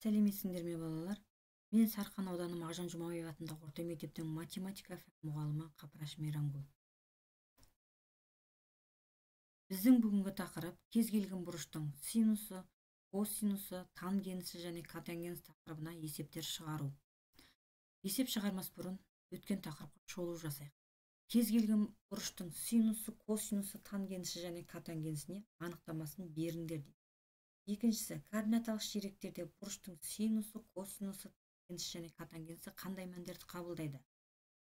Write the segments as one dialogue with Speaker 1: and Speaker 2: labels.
Speaker 1: Сәлеметсіңдер ме, балалар? Мен Сарқан ауданы Мағжан Жұмабаев атындағы орта мектептің математика пәні мұғалімі Қапыраш Мейрамгүл. Біздің бүгінгі тақырып кез келген бұрыштың синусы, косинусы, тангенсі және котангенс тақырыбына есептер шығару. Есеп шығармас бұрын өткен тақырыпқа шолу жасайық. Кез келген бұрыштың синусы, косинусы, тангенсі және котангенсіне анықтамасын беріңдер дейді. Екіншісі, координаталық ширектерде бұрыштың синусы, косинусы, тангенсі және котангенсі қандай мәндерді қабылдайды?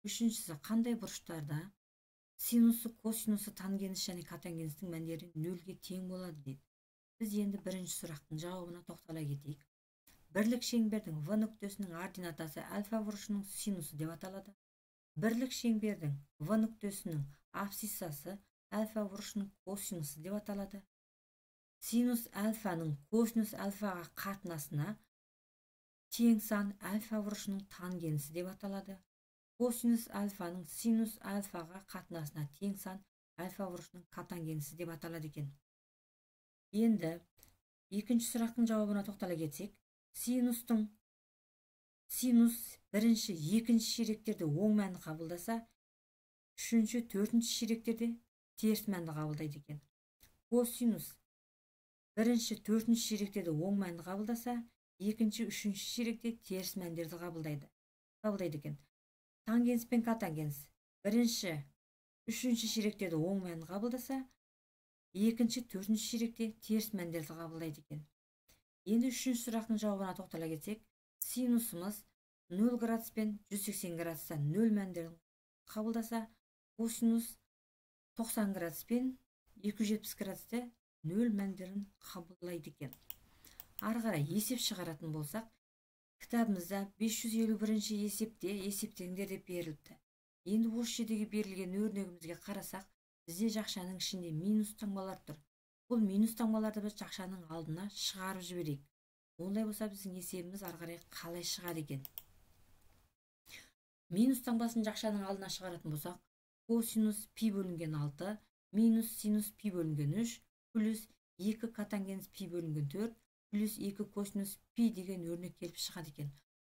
Speaker 1: Үшіншісі, қандай бұрыштарда синусы, косинусы, тангенсі және котангенстің мәндері нөлге тең болады дейді. Біз енді бірінші сұрақтың жауабына тоқтала кетейік. Бірлік шеңбердің В нүктесінің ординатасы альфа бұрышының синусы деп аталады. Бірлік шеңбердің В нүктесінің абсциссасы альфа бұрышының косинусы деп аталады. Синус альфаның косинус альфаға қатынасына тең сан альфа бұрышының тангенсі деп аталады. Косинус альфаның синус альфаға қатынасына тең сан альфа бұрышының котангенсі деп аталады екен. Енді екінші сұрақтың жауабына тоқтала кетсек, синус бірінші, екінші ширектерде оң мәнді қабылдаса, үшінші, төртінші ширектерде теріс мәнді қабылдайды екен. Косинус бірінші, төртінші ширектерде оң мәнді қабылдаса, екінші, үшінші ширекте теріс мәндерді қабылдайды екен. Тангенс пен котангенс бірінші, үшінші ширектерде оң мәнді қабылдаса, екінші, төртінші ширекте теріс мәндерді қабылдайды екен. Енді үшінші сұрақтың жауабына тоқтала кетсек, синусымыз 0 градус пен 180 градуста 0 мәндерін қабылдаса, косинус 90 градус пен 270 градуста 0 мәндерін қабылдайды екен. Ары қарай есеп шығаратын болсақ, кітабымызда 551 есепте есептеңдер деп беріліпті. Енді осы жердегі берілген өрнегімізге қарасақ, бізде жақшаның ішінде минус таңбалар тұр. Бұл минус таңбаларды біз жақшаның алдына шығарып жіберейік. Ондай болса біздің есебіміз ары қарай қалай шығады екен? Минус таңбасын жақшаның алдына шығаратын болсақ, косинус пи бөлінген 6, минус синус пи бөлінген 3, плюс 2 котангенс пи бөлінген 4, плюс 2 косинус пи деген өрнек келіп шығады екен.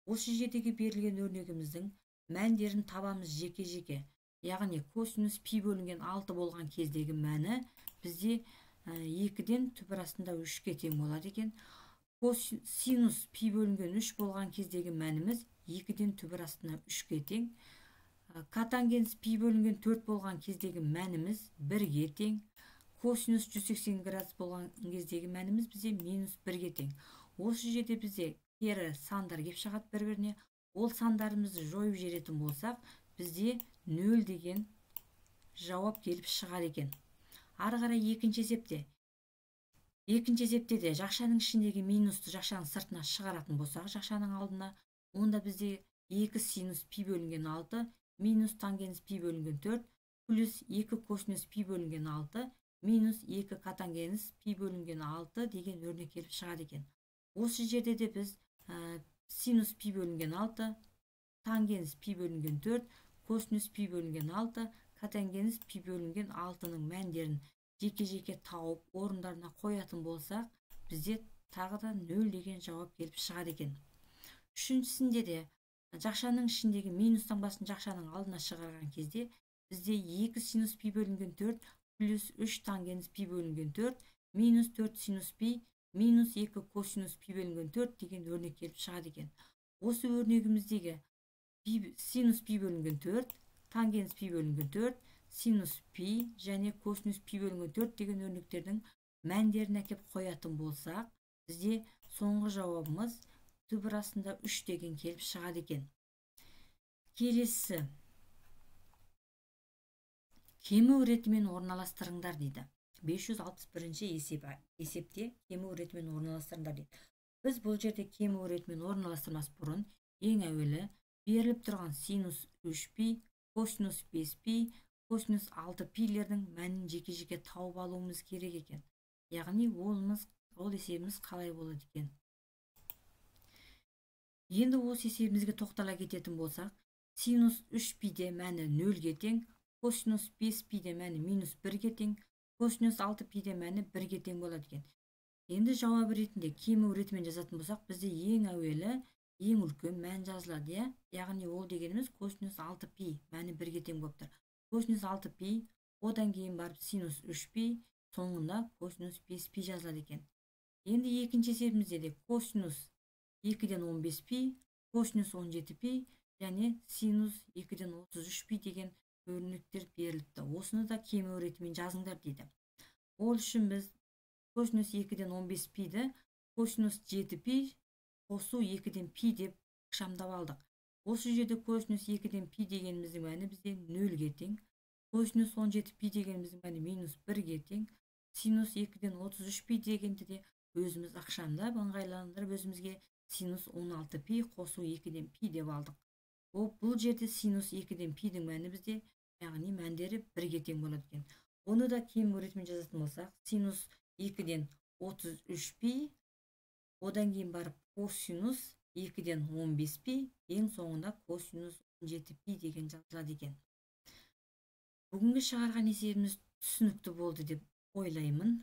Speaker 1: Осы жердегі берілген өрнегіміздің мәндерін табамыз жеке-жеке. Яғни косинус пи бөлінген 6 болған кездегі мәні бізде 2-ден түбір астында 3-ке тең болады екен. Синус пи бөлінген 3 болған кездегі мәніміз 2-ден түбір астына 3-ке тең. Котангенс пи бөлінген 4 болған кездегі мәніміз 1-ге тең. Косинус 180 градус болған кездегі мәніміз бізде минус 1-ге тең. Осы жерде бізде кері сандар кеп шығады бір-біріне. Ол сандарымызды жойып жіберетін болсақ, бізде 0 деген жауап келіп шығады екен. Ары қарай екінші есепте. Екінші есепте де жақшаның ішіндегі минусты жақшаның сыртына шығаратын болсақ, жақшаның алдына, онда бізде 2 синус пи бөлінген 6, минус тангенс пи бөлінген 4, плюс 2 косинус пи бөлінген 6, минус 2 котангенс пи бөлінген 6 деген өрнек келіп шығады екен. Осы жерде де біз синус пи бөлінген 6, тангенс пи бөлінген 4, косинус пи бөлінген 6, котангенс пи бөлінген 6-ның мәндерін жеке-жеке тауып орындарына қоятын болсақ, бізде тағы да 0 деген жауап келіп шығады екен. Үшіншісінде де жақшаның ішіндегі минус таңбасын жақшаның алдына шығарған кезде бізде 2 синус пи бөлінген 4 плюс 3 тангенс пи бөлінген 4 минус 4 синус пи минус 2 косинус пи бөлінген 4 деген өрнек келіп шығады екен. Осы өрнегіміздегі синус пи бөлінген 4, тангенс пи бөлінген 4, синус пи және косинус пи бөлінген 4 деген өрнектердің мәндерін әкеп қоятын болсақ, бізде соңғы жауабымыз түбір астында 3 деген келіп шығады екен. Келесі, кему ретімен орналастырыңдар дейді. 561 есепте кему ретімен орналастырыңдар дейді. Біз бұл жерде кему ретімен орналастырмас бұрын ең әуелі беріліп тұрған синус 3 пи, косинус 5 пи, косинус 6 пилердің мәнін жеке-жеке тауып алуымыз керек екен. Яғни ол есебіміз қалай болады екен? Енді осы есебімізге тоқтала кететін болсақ, синус 3 пиде мәні 0-ге тең, косинус 5 пиде мәні минус 1-ге тең, косинус 6 пиде мәні 1-ге тең болады екен. Енді жауап ретінде кему ретімен жазатын болсақ, бізде ең әуелі ең үлкен мән жазылады, иә? Яғни ол дегеніміз косинус 6 пи мәні 1-ге тең болып тұр. Косинус 6 пи, одан кейін барып синус 3 пи, соңында косинус 5 пи жазылады екен. Енді екінші есебімізде де косинус 2-ден 15 пи, косинус 17 пи және синус 2-ден 33 пи деген өрнектер беріліпті. Осыны да кему ретімен жазыңдар дейді. Ол үшін біз косинус 2-ден 15 пиді косинус 7 пи қосу 2-ден пи деп ықшамдап алдық. Осы жерде косинус 2-ден пи дегеніміздің мәні бізде 0-ге тең. Косинус 17 пи дегеніміздің мәні минус 1-ге тең. Синус 2-ден 33 пи дегенді де өзіміз ықшамдап ыңғайландырып өзімізге синус 16 пи қосу 2-ден пи деп алдық. Бұл жерде синус 2-ден пидің мәні бізде, яғни мәндері 1-ге тең болады екен. Оны да кем ретімен жазатын болсақ, синус 2-ден 33 пи, одан кейін барып косинус 2-ден 15 пи, ең соңында косинус 17 пи деген жазылады екен. Бүгінгі шығарған есебіміз түсінікті болды деп ойлаймын.